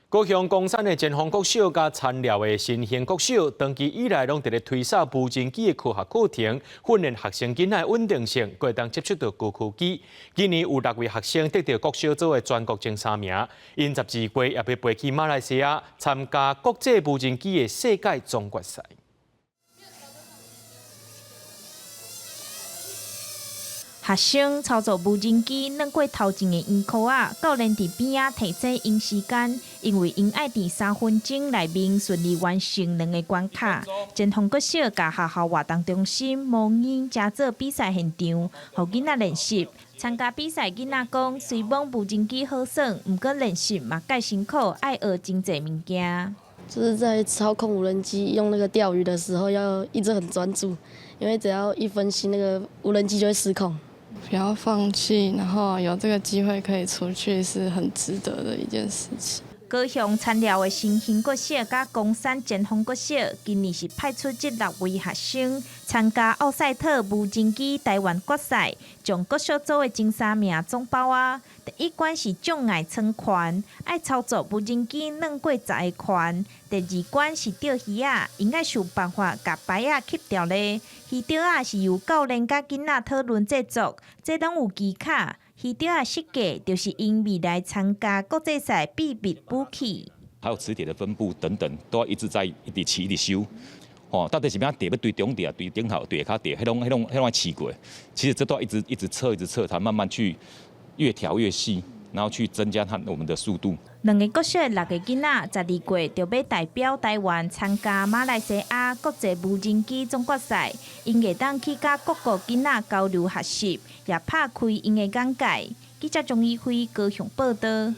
高雄岡山的前鋒國小佮田寮的新興國小，長期以來攏佇咧推捒無人機的科學課程，訓練學生囡仔的穩定性，閣會當接觸到高科技。今年有六位學生得著國小組的全國前三名，𪜶12月也欲飛去馬來西亞參加國際無人機的世界總決賽。學生操作無人機，轉過頭前的圓箍仔，教練佇邊仔提醒𪜶時間，因為𪜶愛佇3分鐘內面順利完成兩個關卡。前鋒國小佮學校活動中心模擬成做比賽現場，予囡仔練習。參加比賽囡仔講，雖罔無人機好耍，毋過練習嘛蓋辛苦，愛學真濟物件。就是在操控無人機用那個釣魚的時候，要一直很專注，因為只要一分心，那個無人機就會失控。不要放棄，然後有這個機會可以出去，是很值得的一件事情。高雄田寮的新興國小佮岡山前鋒國小，今年是派出這六位學生參加奧賽特無人機台灣決賽，將國小組的前三名總包仔。第一關是障礙倉環，愛操作無人機轉過10個環。第二關是釣魚仔，𪜶愛想辦法共排仔吸牢咧。魚釣仔是由教練佮囡仔討論製作，這攏有技巧。魚釣仔設計就是𪜶未來參加國際賽秘密武器。還有磁鐵的分布等等，都要一直在一直試一直修。哦，到底是欲按怎佇欲對中佇啊，對頂頭對下跤佇，彼攏彼攏彼攏愛試過。其實這都要一直一直測，一直測，才慢慢去越調越細，然後去增加它我們的速度。兩个國小的六个囡仔，12月就欲代表台灣參加馬來西亞國際無人機總決賽，𪜶會當去佮各國囡仔交流學習，也拍開𪜶的眼界。記者鍾以輝高雄報導。